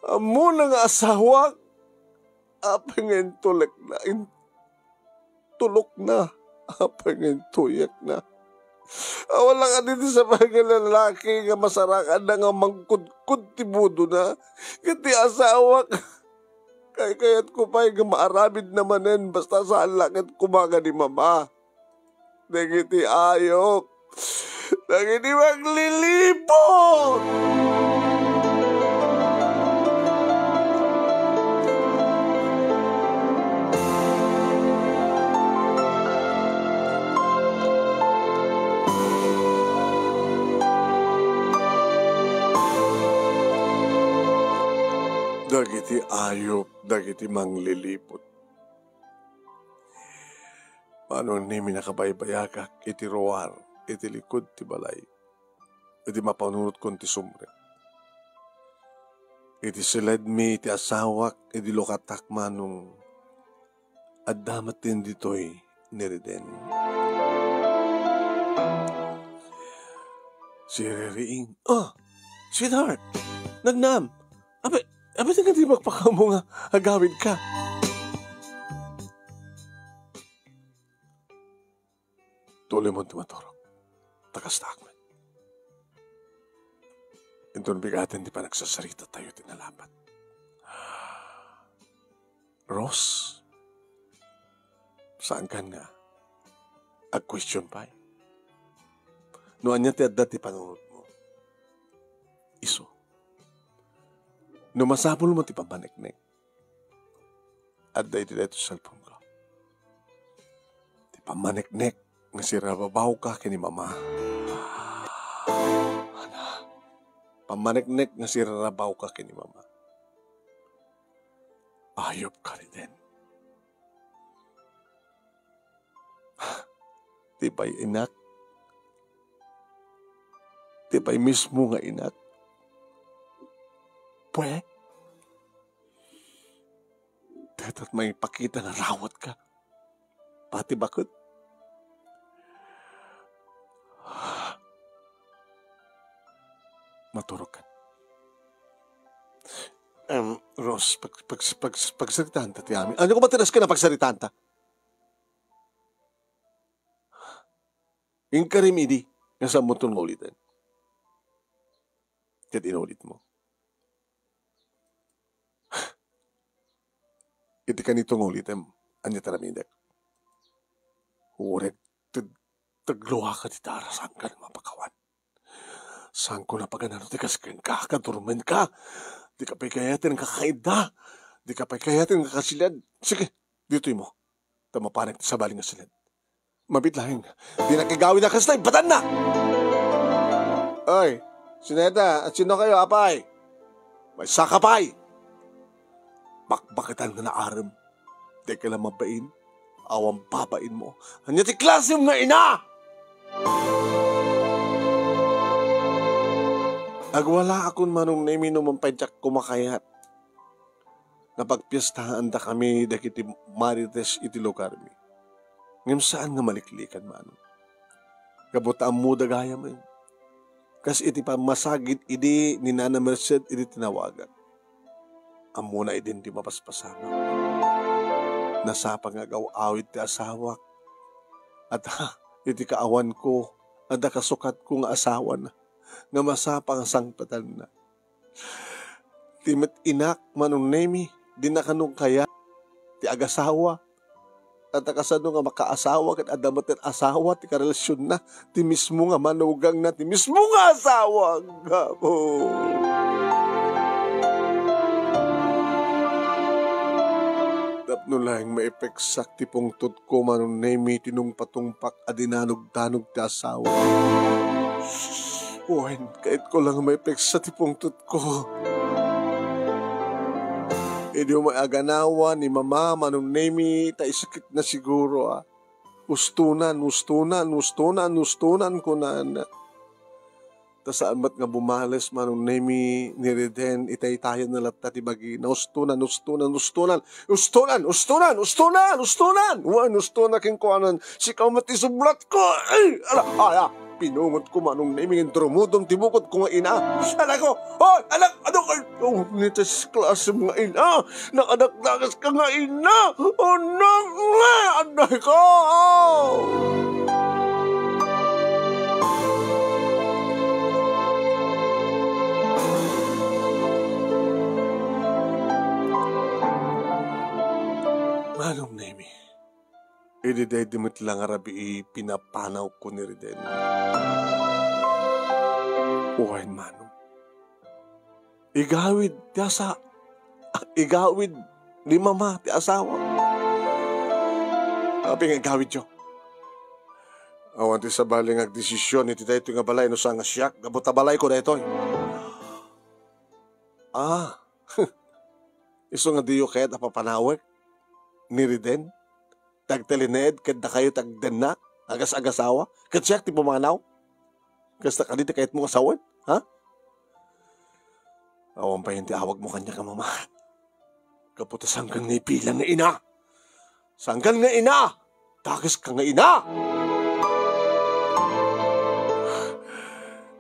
Ammona nga asawak. Apay nga intulekna? In-, tulokna. Apay nga intuyekna? Awan la kadi ti sabali nga lalaki nga masarakanna nga mangkudkod ti budona ket ti asawak. Kaykayatko pay nga maaramidna manen, basta saan la ket kumaga ni Mama. Dagiti ayop, dagiti magliliput. Dagiti ayop, dagiti mangliliput. Manong Nemi, nakabaybayagak iti ruar, iti likud ti balay, idi mapanunotkon ti sumrek. Iti siledmi ti asawak, idi lukatak, Manong, adda met ditoy ni Reden. Siririing. Ah! Sweetheart! Nagnam! Abi, abi, nga di magpakaammo nga agawidka. Tuloymon ti maturog. Ta kastaak met. Inton bigaten ti panagsasaritatayo ti nalapat. Ros, saankan nga ag-question pay? No ania ti adda ti panunotmo, isu. No masapulmo ti pammaneknek, adda iti daytoy cellphone ko. Ti pammaneknek nga sirarabawka ken ni Mama. Ana, pammaneknek nga sirarabawka ken ni Mama. Ayop ka, Reden. Ti pay inak. Ti pay mismo nga inak. Pwe. Dayta ti maipakita nga rawat ka. Pati baket. Maturog ka. Em, Ros, pag-, pag-, pag-, pagsaritaanta ti amin. Ania koma ti nasken a pagsaritaanta? Inkarim idi nga saanmo ton nga uliten. Ket inulitmo. Iti kanito nga ulitem, ania ti aramidek? Uray ted-, tagluaka ti dara, saanka a mapakawan. Saanko a paganano ti kas kenka, kadurmenka. Dika pay gayaten nga kakaidda. Dika pay gayaten nga kasiled. Sige, ditoymo. Ta mapanek ti sabali nga siled. Mabiit laeng. Dinak igawid a kasta, ibatanna! Oy, sino ita? At sino kayo, apay? Maysaka pay! Bakbaketan nga naarem. Dayka la mabain, awan babain mo. Ania ti klasem nga ina? Agwalaakon, Manong Nemi, no mapay diak kumakayat. Napagpiestaandakami dagiti marites iti lugarmi. Ngem saan nga maliklikan, Manong. Gapu ta ammoda gayam, eh. Kas iti pammasagid idi ni Nana Merced idi tinawagak. Ammona idin ti mapaspasamak. Nasapa nga agaw-awid ti asawak. At, ha, iti kaawanko, adda kasukatko nga asawana, nga masapa nga sangpetanna. Ti met inak, Manong Nemi, dina kano kayat ti agasawa. At kasano nga makaasawa ket adda met ti asawa ti karelasionna, ti mismo nga manugangna, ti mismo nga asawa. Gapu. Tapno laeng maipeksak ti pungtotko, Manong Nemi, ti nungpatungpak a dinanogdanog ti asawa. Wen, kayatko lang maipeksa ti pungtotko. Idi umay aganawa ni Mama, Manong Nemi, ta isakitna siguro, ah. Ustonan, ustonan, ustonan, ustonan, kunana. Ta saan met nga bumales, Manong Nemi, ni Reden, itaytayanna latta ti bagina. Ustonan, ustonan, ustonan, ustonan, ustonan, ustonan, ustonan! Wen, ustonan kenkuana. Sika met ti sublatko. Ay, ala, ala. Pinungotko, Manong Nemi, ngem durumudom ti bukodko nga ina. Anak ko! Hoy, anak! Ano kay-, oh, ni ti klasem nga ina! Nakadakdakas ka nga ina! Anak nga! Anak ko! Manong Nemi, idi daydi met la nga rabii pinapanawko ni Reden. Wen, Manong. Igawid ti asa-, igawid ni Mama ti asawa. Apay nga igawidyo? Awan ti sabali nga agdesision iti daytoy nga balay no saan nga siak, gapu ta balayko daytoy. Ah, isu nga diyo kayat a papanawek ni Reden? Ti agtalinaed kadakayo ti agdennak, agas-agasawa, ket siak ti pumanaw? Kasta kadi ti kayatmo nga sawen, ha? Awan payen ti awagmo kaniak a Mama. Gapu ta saankan nga ibilang nga ina. Saankan nga ina. Dakeska nga ina.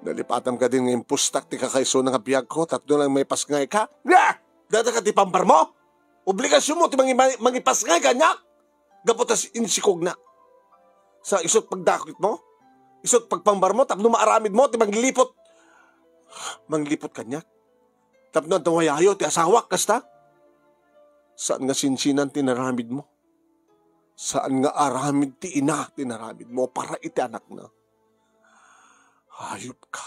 Nalipatam kadin nga impustak ti kakaisuna nga biagko, tapno lang maipasngayka. Nga! Dayta ka ti pambarmo? Obligasionmo ti mangi-, mangipasngay kaniak? Gapu ta insikognak. Sa isut pagdakitmo, isut pagpambarmo, tapno maaramidmo ti mangliput, mangliput kaniak. Tapno adda wayayo ti asawak, kasta? Saan nga sinsinan ti naramidmo? Saan nga aramid ti ina ti naramidmo para iti anakna? Hayop ka.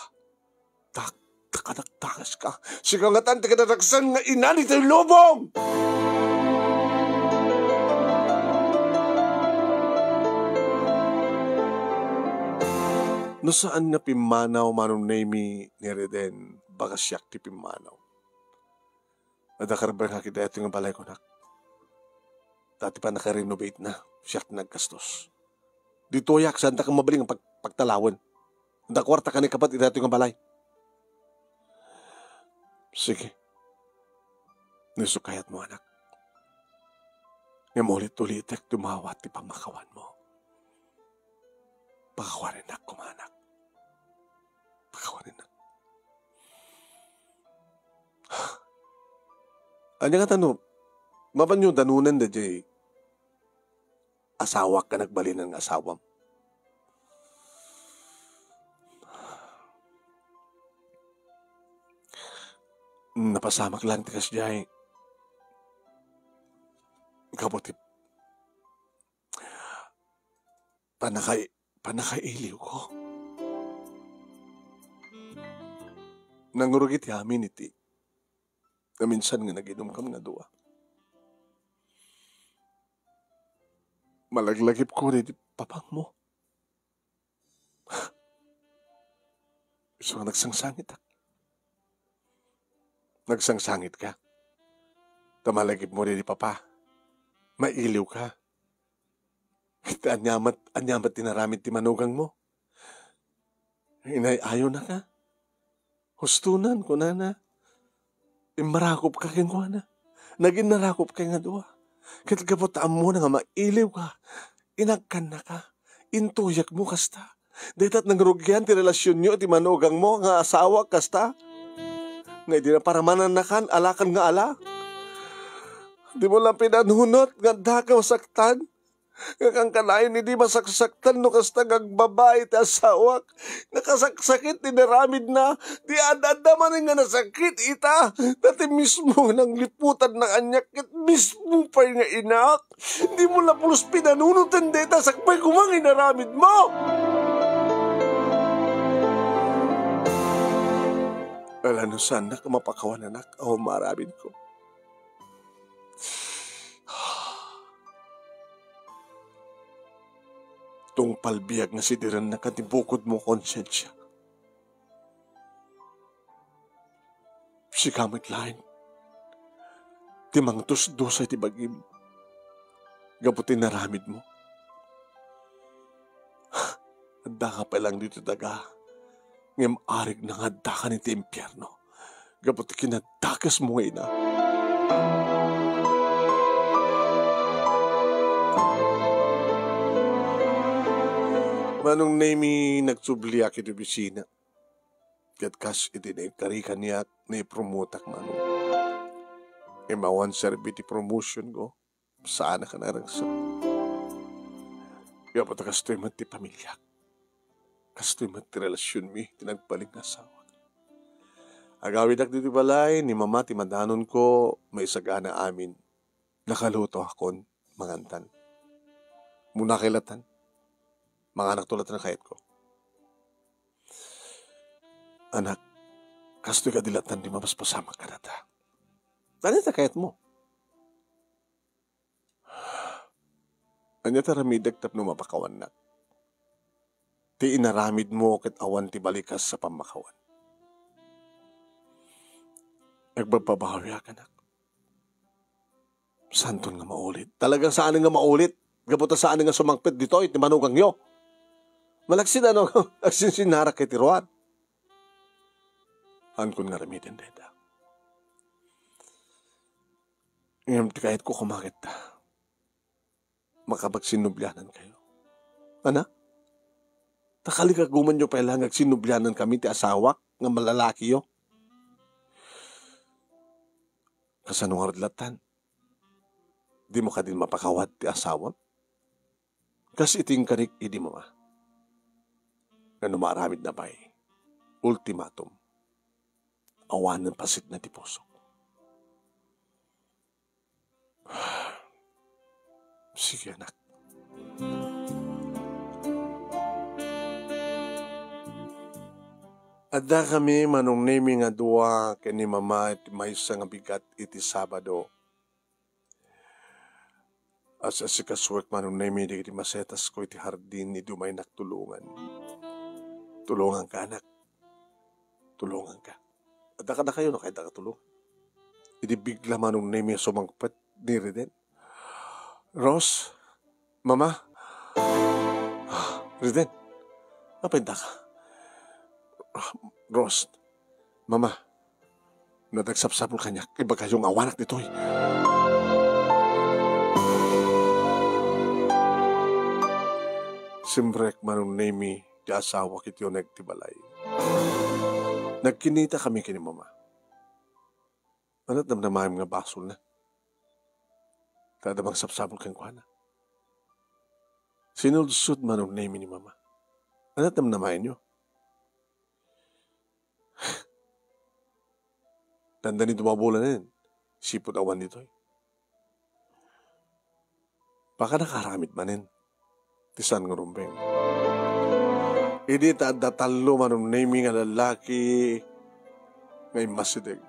Dak-, dakadakdakas ka. Sika ngatan ti kadadaksan nga ina ditoy lubong! No saan nga pimmanaw, Manong Nemi, ni Reden, baga siak ti pimmanaw. Adda karben nga kidayto nga balay, kunak. Dati pa naka-renovate na, siak ti naggastos. Ditoyak, saantak mabalin nga pag-, pagtalawen. Adda kuarta kani kapat ita nga balay. Sige. No isu kayatmo, anak. Ngem ulit-ulitek ti mawa ti pamakawanmo. Pakawanenak koma, anak. Pakawanenak. Ania nga tano, mapanyo danunen daydiay asawak nga nagbalinan nga asawam. Napasamak lang ti kasdiay. Gapu ti panakay-, panakailiwko. Nangrugi ti amin iti naminsan nga nag-inumkam nga dua. Malaglagipko daydi papangmo. Isu nga nagsangsangitak. Nagsangsangitka. Ta malagipmo daydi, Papa. Mailiwka. Ket ania met, ania met ti inaramid ti manugangmo? Inay-ayonaka. Hustonan, kunana. Immarakopka kenkuana. Naginnarakopkayo nga dua. Ket gapu ta ammona nga mailiwka, inagkannaka. Intuyekmo kasta. Dayta ti nangrugian ti relasionyo iti manugangmo nga asawa kasta. Nga idi naparamanannakan, alakan nga ala. Dimo la pinanunot nga addaka masaktan. Nga kankanayon idi masaksaktan no kasta nga agbabai ti asawak. Nakasaksakit ti inaramidna. Di ad-adda manen nga nasakit ita. Ta ti mismo nga nangliputan nga kaniak ket mismo pay nga inak. Dimo la pulos pinanunoten dayta sakbay koma nga inaramidmo. Ala no saannak a mapakawan, anak, awan maaramidko. Tungpal biag nga sidirennak ti bukodmo a konsensia. Sika met laeng ti mangdusdusa iti bagim gapu ti inaramidmo. Addaka pay laeng ditoy daga, ngem arigna nga addakan iti impierno gapu ti kinadakesmo nga ina. Manong Nemi, nagsubliak iti opisina. Ket kas iti nainkari kaniak, naipromotak, Manong. Ngem awan serbi ti promotionko. Saanak a naragsak. Gapu ta kastoy met ti pamiliak. Kastoy met ti relasionmi ti nagbalin nga asawak. Agawidak ditoy balay, ni Mama ti madanonko, maisagana amin. Nakalutoakon mangantan. Munakay latan. Manganakto latan a kayatko. Anak, kastoy kadi latan ti mapaspasamak kadata. Ania ti kayatmo? Ania ti aramidek tapno mapakawannak? Ti inaramidmo ket awan ti balikas a pammakawan. Agbabbabawiak, anak. Saanton nga maulit. Talagang saanen nga maulit. Gapu ta saanen nga sumangpet ditoy ti manugangyo. Malaksid, ano, agsinsinarak iti ruar. Haankon nga aramiden dayta. Ngem ti kayatko koma ket makapagsinnublianankayo. Anak, ta kalikagumanyo pay laeng nga agsinnublianankami ti asawak nga malalakiyo. Kasano ngarud latan? Dimo kadi mapakawad ti asawam? Kas iti inkarik idi Mama. Nga no maaramidna pay, ultimatum, awanen pasitna ti pusok. Sige, anak. Addakami, Manong Nemi, nga dua ken ni Mama iti maysa nga bigat iti Sabado. As-asikasuek, Manong Nemi, dagiti masetasko iti hardin idi umaynak tulongan. Tulonganka, anak. Tulonganka. Adda kadakayo no kayatda nga tulongan. Idi bigla, Manong Nemi, a sumangpet ni Reden. Rose, Mama. Reden, apay daka? Rose, Mama, no adda agsapsapul kaniak, ibagayo nga awanak ditoy. Simrek, Manong Nemi, ti asawak iti uneg ti balay. Nagkinitakami ken ni Mama. Ania ti namnamaem nga basolna? Ta adda mangsapsapul kenkuana. Sinudsod, Manong Nemi, ni Mama. Ania ti namnamaenyo? Dandani dumabulan, sipud awan ditoy. Baka nakaaramid manen ti saan nga rumbeng. Idi ta adda tallo, Manong Nemi, nga lallaki nga immasideg.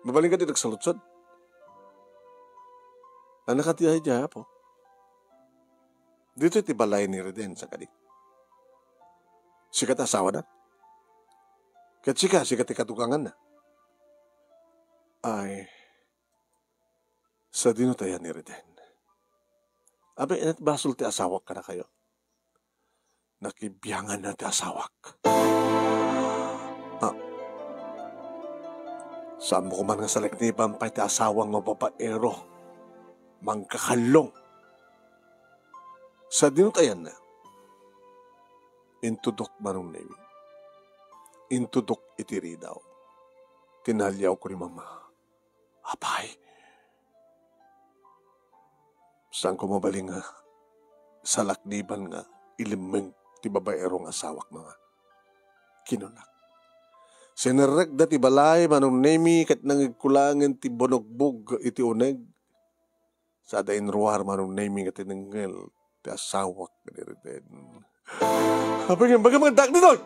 Mabalin kadi nagsaludsod? Ania kadi daydiay, Apo? Ditoy ti balay ni Reden, saan kadi? Sika ti asawada? Ket sika, sika ti kaduganganna? Ay, sadino ti ayan ni Reden? Abi, inat basol ti asawak kadakayo? Nakibianganna ti asawak. Ah, saanmo koman nga salikniban pay ti asawam nga babaero. Mangkakallong. Sadino ti ayanna? Intudok, Manong Nemi. Intudok iti ridaw. Tinaliawko ni Mama. Apay, saanko mabalin nga salakniban nga ilimmeng ti babaero nga asawak, Mama? Kinunak. Sinerrekda ti balay, Manong Nemi, ket nangigkulangen ti bunugbog iti uneg. Sada inruar, Manong Nemi, nga tinengngel ti asawak ken ni Reden. Apay nga imbagam nga addaak ditoy?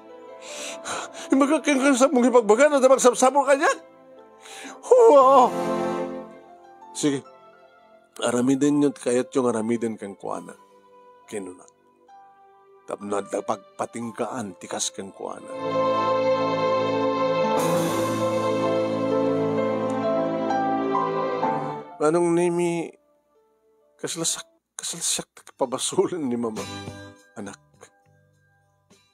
Imbagak kenka, saanmo nga ipagbaga no adda magsapsapul kaniak? Hua! Sige, aramidenyo ti kayatyo nga aramiden kenkuana, kinuna. Tapno adda pagpatinggaan ti kas kenkuana. Manong Nemi, kasla siak, kasla siak ti pabasolen ni Mama. Anak,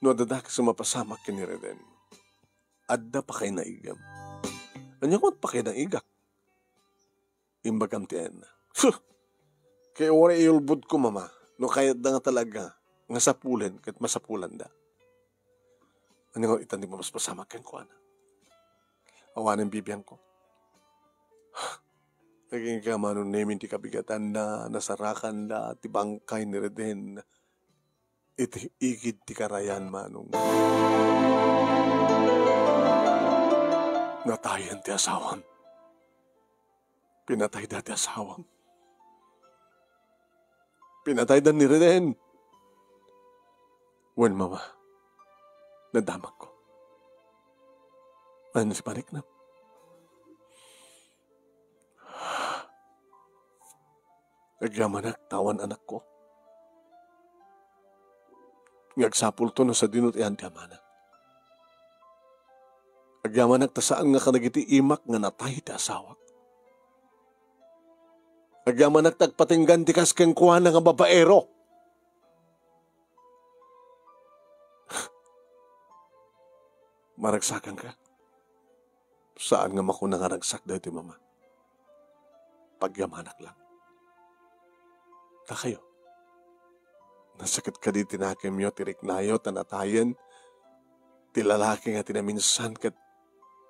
no adda dakes a mapasamak ken ni Reden, adda pakainaigam. Ania met pakainaigak? Imbagam ti ayanna. Huh! Kay uray iyulbodko, Mama, no kayatda nga talaga nga sapulen ket masapulanda. Ania nga itan ti mapasamak kenkuana? Awanen bibiangko. Agingga, Manong Nemi, ti kabigatanda, nasarakanda ti bangkay ni Reden iti igid ti karayan, Manong. Natayen ti asawam. Pinatayda ti asawam. Pinatayda ni Reden. Wen, Mama, nadamagko. Ania ti panekna? Agyamanak ta awan anakko. Nga agsapulto no sadino ti ayan ti amana. Agyamanak ta saan nga kadagiti imak nga natay ti asawak. Agyamanak ta agpatinggan ti kas kenkuana nga babaero. Maragsakanka? Saan nga makuna nga ragsak daytoy, Mama. Pagyamanak lang. Dakayo, nasakit kadi ti nakemyo ti riknayo ta natayen ti lalaki nga ti naminsan ket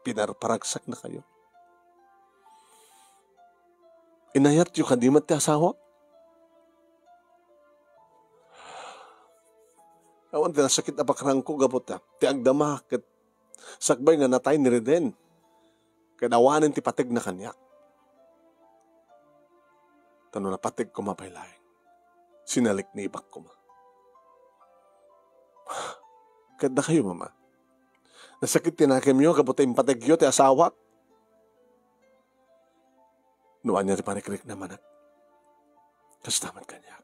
pinarparagsaknakayo? Inayatyo kadi met ti asawak? Awan ti nasakit a pakarangko gapu ta ti agdama ket sakbay nga natay ni Reden, ket awanen ti pategna kaniak. Ta no napateg koma pay laeng, sinaliknibak koma. Ket dakayo, Mama, nasakit ti nakemyo gapu ta impategyo ti asawak? No ania ti panikriknam, anak, kasta met kaniak.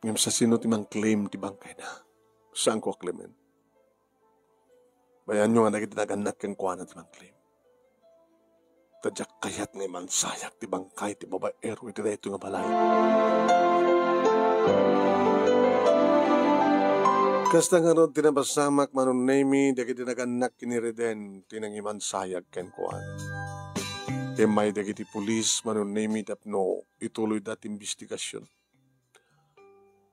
Ngem sasino ti mangclaim ti bangkayna? Saanko a claimen. Bayanyo nga dagiti nagannak kenkuana ti mangclaim. Ta diak kayat nga imansayak ti bangkay ti babaero iti daytoy nga balay. Kasta ngarud ti napasamak, Manong Nemi, dagiti nagannak ken ni Reden ti nangimansayak kenkuana. Immay dagiti pulis, Manong Nemi, tapno ituloyda ti imbestigasion.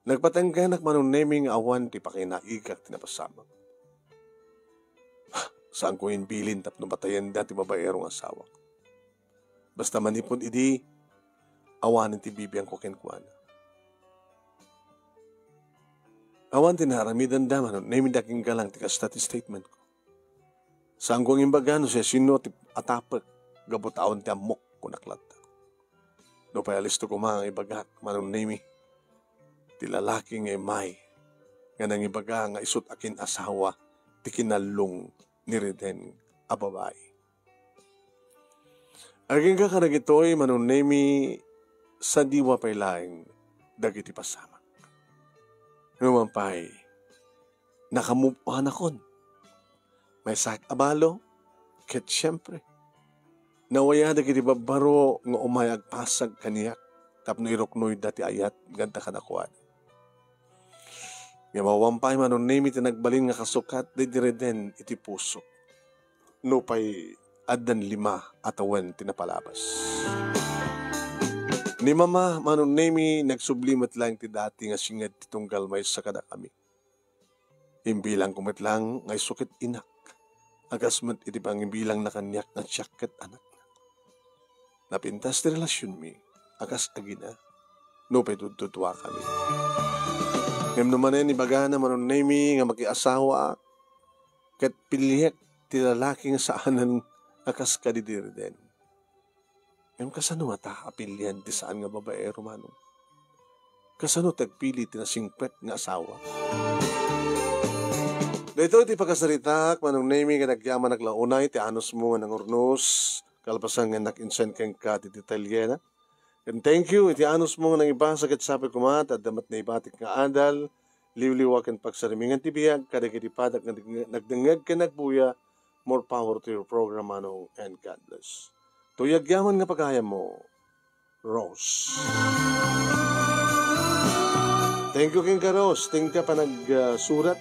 Nagpatengganak, Manong Nemi, nga awan ti pakainaigak ti napasamak. Saanko imbilin tapno patayenda ti babaero nga asawak. Basta manipud idi, awanen ti bibiangko kenkuana. Awan ti naaramidenda, Manong Nemi, agingga lang ti kasta ti statementko. Saanko nga imbaga no siasino ti atapek gapu ta awan ti ammok, kunak latta. Nupay alisto koma nga ibagak, Manong Nemi, ti lalaki nga immay nga nangibaga nga isut' a kin-asawa ti kinallong ni Reden a babai. Agingga kadagitoy, Manong Nemi, sadiwa pay laeng dagiti pasamak. Numan pay, Naka-move on akon. Maysaak a balo, ket siempre, nawaya dagiti babbaro nga umay agpasag kaniak tapno iruknoyda ti ayat nga adda kadakuada. Ngem awan pay, Manong Nemi, ti nagbalin nga kasukat daydi reden iti pusok. Nupay addan lima a tawen ti napalabas. Ni Mama, Manong Nemi, nagsubli met laeng ti dati nga singed ti tunggal maysa kadakami. Imbilangko met laeng nga isu ket inak, a kas met iti pangibilangna kaniak nga siak ket anakna. Napintas ti relasionmi a kas agina, nupay tudtuduakami. Ngem no manen ibagana, Manong Nemi, nga makiasawaak, ket pilliek ti lalaki nga saanen a kas kadaydi reden. Ngem kasano ngata a pilien ti saan nga babaero, Manong? Kasano ti agpili ti nasingpet nga asawa? Daytoy ti pakasaritaak, Manong Nemi, nga nagyamanak la unay ti anusmo nga nangurnos, kalpasan nga nak-insend kenka ti detalyena. And thank you iti anusmo nga nangibasa ket sapay koma ta adda met naibatik nga adal, liwliwa ken pagsarmingan ti biag kadagiti padak nga nag-, nagdengngeg ken nagbuya. More power to your program, Manong, and God bless. Tuyag yaman nga pagayammo, Rose. Thank you kenka, Rose. Thank you panagsurat.